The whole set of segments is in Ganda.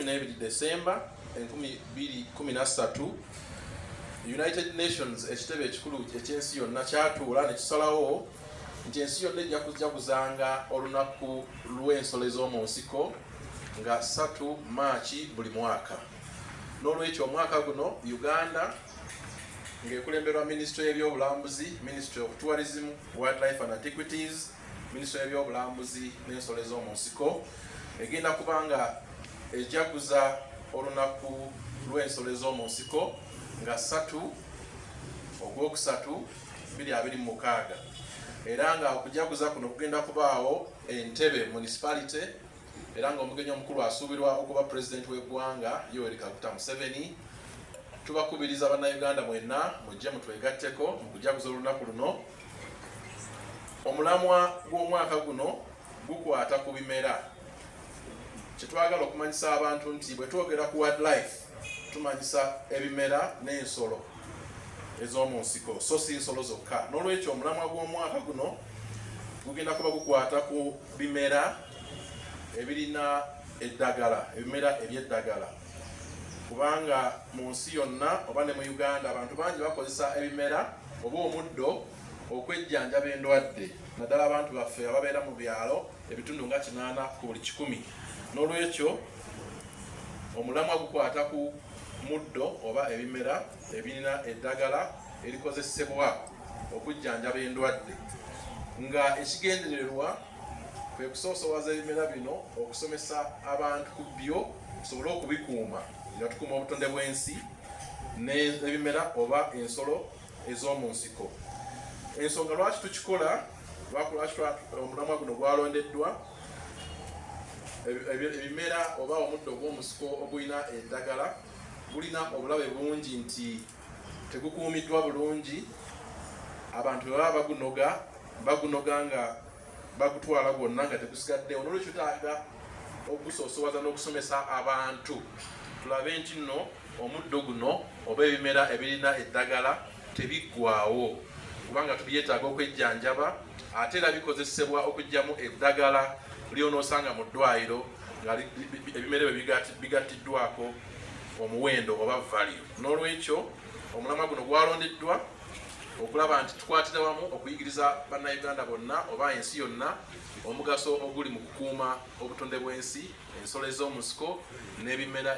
12 December 2013, United Nations, ekitebe ekikulu ekyensi yonna, kyatuula ne kisalawo nti ensi yonna ejja kujaguzanga olunaku lw'ensolo ez'omu nsiko nga 3 Maaki buli mwaka. N'olwekyo omwaka guno Uganda ng'ekulemberwa Minisitule y'Ebyobulambuzi, Ministry of Tourism, Wildlife and Antiquities, Minisitule y'Ebyobulambuzi n'Ensolo ez'omu nsiko, egenda kuba nga ejaguza olunaku lw'ensolo ez'omu nsiko nga 3 ogwokusatu 2026, era nga okujaguza kuno kugenda kubaawo Entebbe Municipality, era nga omugenyi omukulu asuubirwa okuba Pulezidenti w'eggwanga Yoweri Kaguta Museveni. Tubakubiriza Bannayuganda mwenna mujje mutwegatteko mu kujaguza olunaku luno. Omulamwa gw'omwaka guno gukwata ku bimera. Kyetwagala okumanyisa abantu nti bwe twogera ku wildlife, tumanyisa ebimera n'ensolo ez'omu nsiko, so si nsolo zokka. N'olwekyo omulamwa gw'omwaka guno gugenda kuba gukwata ku bimera ebirina eddagala, ebimera eby'eddagala, kubanga mu nsi yonna oba ne mu Uganda abantu bangi bakozesa ebimera oba omuddo okwejjanjaba endwadde, naddala abantu baffe ababeera mu byalo, ebitundu nga 80 ku buli 100. N'olwekyo omulamwa gukwata ku muddo oba ebimera ebirina eddagala erikozesebwa okujjanjaba endwadde, nga ekigendererwa kwe kusoosowaza ebimera bino, okusomesa abantu ku byo, tusobole okubikuuma nga tukuuma obutonde bw'ensi n'ebimera oba ensolo ez'omu nsiko. Ensonga lwaki tukikola, lwaki omulamwa guno gwalondeddwa: ebimera oba omuddo ogw'omusiko ogulina eddagala gulina obulabe bungi nti tegukuumiddwa bulungi. Abantu bwe baba bagunoga, bagunoga nga bagutwala gwonna nga tegusigaddewo. Nolwekyo twetaaga ogusoosowaza n'okusomesa abantu, tulabe nti nno omuddo guno oba ebimera ebirina eddagala tebiggwawo, kubanga tubyetaaga okwejjanjaba, ate era bikozesebwa okuggyamu eddagala lyonoosanga mu ddwaliro nga ebimera ebyo bigattiddwako omuwendo oba value. N'olwekyo omulamwa guno gwalondeddwa okulaba nti tukwatira wamu okuyigiriza Bannayuganda bonna oba ensi yonna omugaso oguli mu kukuuma obutonde bw'ensi, ensolo ez'omu nsiko n'ebimera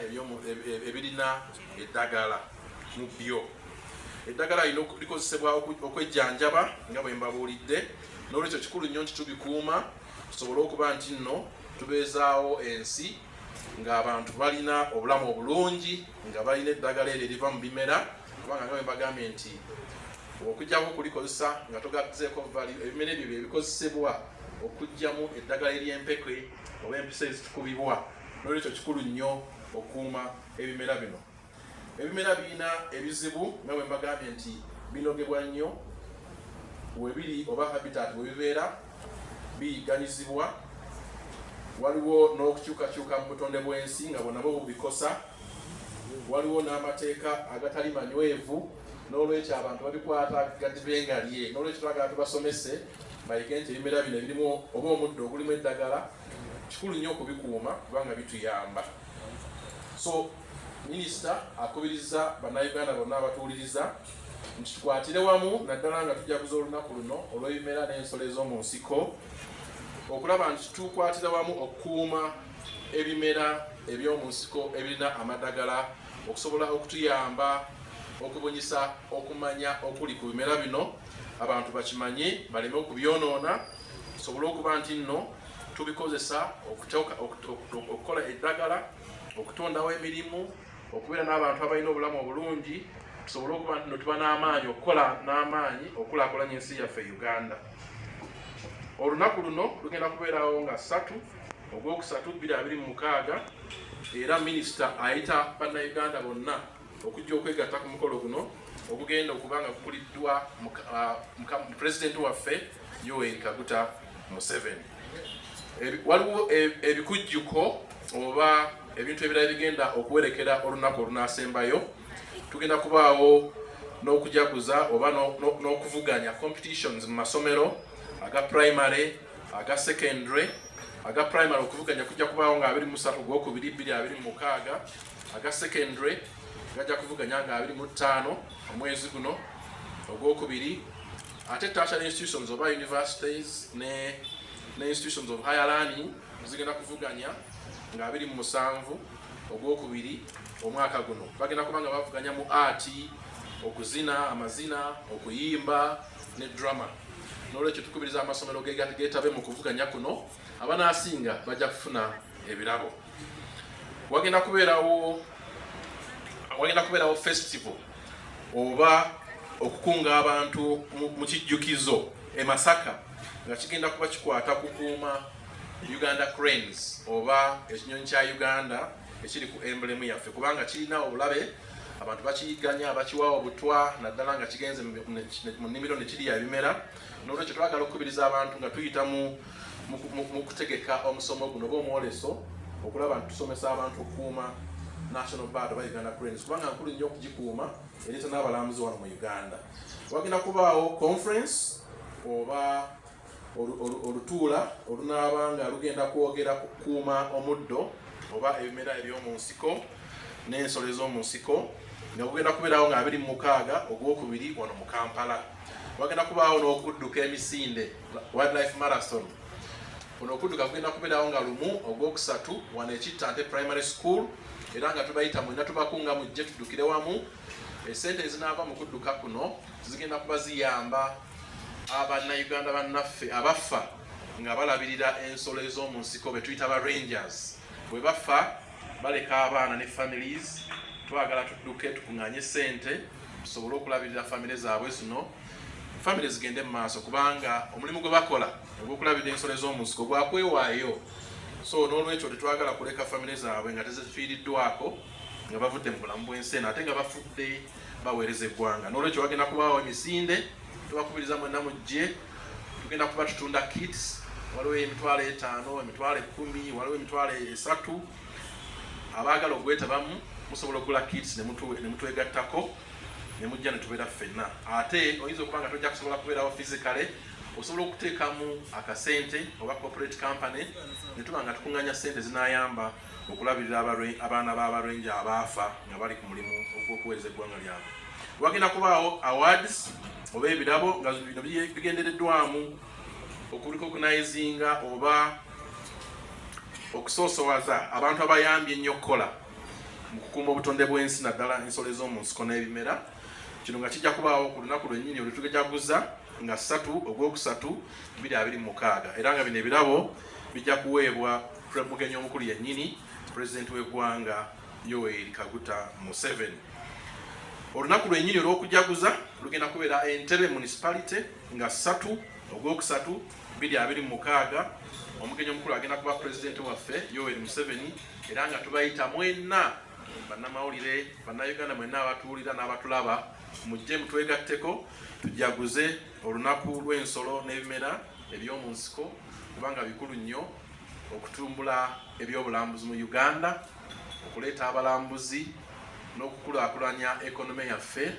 ebirina eddagala mu byo. Eddagala lino likozesebwa okwejjanjaba nga bwe mbabuulidde. N'olwekyo kikulu nnyo nti tubikuuma, tusobole okuba nti nno tubeezaawo ensi ng'abantu balina obulamu obulungi, nga balina eddagala eryo eriva mu bimera, kubanga nga bwe mbagambye nti okuggyako okulikozesa nga togattiseeko value, ebimera ebyo bye bikozesebwa okuggyamu eddagala ery'empeke oba empiso ezitukubibwa. N'olwekyo kikulu nnyo okukuuma ebimera bino. Ebimera birina ebizibu nga bwe mbagambye nti binogebwa nnyo webiri oba habitat we bibeera biyigganyizibwa. Waliwo n'okukyukakyuka mu butonde bw'ensi nga bwonna bwo bubikosa. Waliwo n'amateeka agatali manywevu, n'olwekyo abantu babikwata gadibengalye. N'olwekyo twagala tubasomese bayige nti ebimera bino ebirimu oba omuddo ogulimu eddagala kikulu nnyo okubikuuma kubanga bituyamba. So minisita akubiriza Bannayuganda bonna abatuwuliriza nti tukwatire wamu, naddala nga tujaguza olunaku luno olw'ebimera n'ensolo ez'omu nsiko, okulaba nti tukwatira wamu okukuuma ebimera eby'omu nsiko ebirina amadagala, okusobola okutuyamba okubunyisa okumanya okuli ku bimera bino, abantu bakimanye baleme okubyonoona, tusobole okuba nti nno tubikozesa okukola eddagala, okutondawo emirimu, okubeera n'abantu abalina obulamu obulungi, tusobole okuba nti no tuba n'amaanyi okukola n'amaanyi okulaakulanya ensi yaffe Uganda. Olunaku luno lugenda kubeerawo nga 3 ogwokusatu 2026, era minisita ayita Bannayuganda bonna okujja okwegatta ku mukolo guno ogugenda okuba nga gukuliddwa pulezidenti waffe Yoweri Kaguta Museveni. Waliwo ebikujjuko oba ebintu ebirala ebigenda okuwerekera olunaku olunasembayo. Tugenda kubaawo n'okujaguza oba n'okuvuganya, competitions, mu masomero aga primary, aga secondary. Aga primary okuvuganya kujja kubaawo nga 23 Ogwokubiri 2026. Aga secondary gajja kuvuganya nga 25 omwezi guno Ogwokubiri. Ate tertiary institutions oba universities ne institutions of higher learning zigenda kuvuganya nga 27 Ogwokubiri omwaka guno. Bagenda kuba nga bavuganya mu art, okuzina amazina, okuyimba ne drama. Nolwekyo tukubiriza amasomero geetabe mu kuvuganya kuno. Abanaasinga bajja kufuna ebirabo. Wagenda kubeerawo festival oba okukunga abantu mu kijjukizo e Masaka, nga kigenda kuba kikwata kukuuma Uganda Cranes oba ekinyonyi kya Uganda ekiri ku emblem yaffe, kubanga kirina obulabe. Abantu bakiyiganya, bakiwa obutwa, naddala nga kigenze mu nnimiro ne kirya ebimera. Nolwekyo twagala okukubiriza abantu nga tuyita mu kutegeka omusomo guno oba omwoleso, okulaba nti tusomesa abantu okukuuma national bird oba Uganda Cranes, kubanga nkulu nnyo okugikuuma, ereeta n'abalambuzi wano mu Uganda. Wagenda kubaawo conference oba olutuula olunaaba nga lugenda kwogera ku kukuuma omuddo oba ebimera eby'omu nsiko n'ensolo ez'omu nsiko, nga gugenda kubeerawo nga 26 Ogwokubiri wano mu Kampala. Wagenda kubaawo n'okudduka emisinde, wildlife marathon. Kuno okudduka kugenda kubeerawo nga 1 Ogwokusatu wano e Kittante Primary School, era nga tubayita mwenna, tubakunga mujje tuddukire wamu. Esente ezinaava mu kudduka kuno zigenda kuba ziyamba Abannayuganda bannaffe abafa nga balabirira ensolo ez'omu nsiko, be tuyita ba rangers. Bwe bafa baleka abaana ne families. Twagala tudduke tukuŋŋaanye sente tusobole okulabirira famire zaabwe zino, famire zigende mu maaso, kubanga omulimu gwe bakola ogw'okulabirira ensolo ez'omu nsiko gwakwewaayo. So n'olwekyo tetwagala kuleka famire zaabwe nga tezifiiriddwako nga bavudde mu bulamu bw'ensi eno, ate nga bafudde baweereza eggwanga. N'olwekyo wagenda kubaawo emisinde, tubakubiriza mwenna mujje. Tugenda kuba tutunda kits, waliwo 50,000, 10,000, waliwo 30,000. Abaagala ogwetabamu musobola okugula kits ne mutwegattako ne mujja ne tubeera ffenna. Ate oyinza okuba nga tojja kusobola kubeerawo physically, osobola okuteekamu akasente oba corporate company ne tuba nga tukuŋŋanya sente zinayamba okulabirira abaana b'aba ranger abaafa nga bali ku mulimu ogw'okuweereza eggwanga lyabwe. Wagenda kubaawo awards oba ebirabo, nga bino bigendereddwamu okurecognizinga oba okusoosowaza abantu abayambye ennyo okukola mu kukuuma obutonde bw'ensi, naddala ensolo ez'omu nsiko n'ebimera. Kino nga kijja kubaawo ku lunaku lwennyini olwetugejaguza nga 3 Ogwokusatu 2026, era nga bino ebirabo bijja kuweebwa mugenyi omukulu yennyini, Pulezidenti w'eggwanga Yoweri Kaguta Museveni. Olunaku lwennyini olw'okujaguza lugenda kubeera Entebbe Municipality nga 3 Ogwokusatu 2026. Omugenyi omukulu agenda kuba Pulezidenti waffe Yoweri Museveni, era nga tubayita mwenna bannamawulire, Bannayuganda mwenna abatuwulira n'abatulaba, mujje mutwegatteko tujaguze olunaku lw'ensolo n'ebimera eby'omu nsiko, kubanga bikulu nnyo okutumbula ebyobulambuzi mu Uganda, okuleeta abalambuzi n'okukulaakulanya economy yaffe,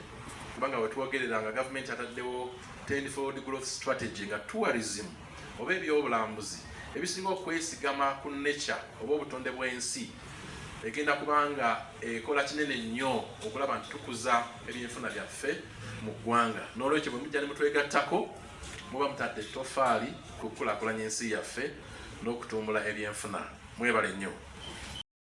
kubanga wetwogerera nga gavumenti ataddewo tenfold growth strategy, nga tourism oba ebyobulambuzi ebisinga okwesigama ku nature oba obutonde bw'ensi egenda kubanga ekola kinene nnyo okulaba nti tukuza ebyenfuna byaffe mu ggwanga. N'olwekyo bwe mujja ne mutwegattako, muba mutadde ettofaali ku kukulaakulanya ensi yaffe n'okutumbula ebyenfuna. Mwebale nnyo.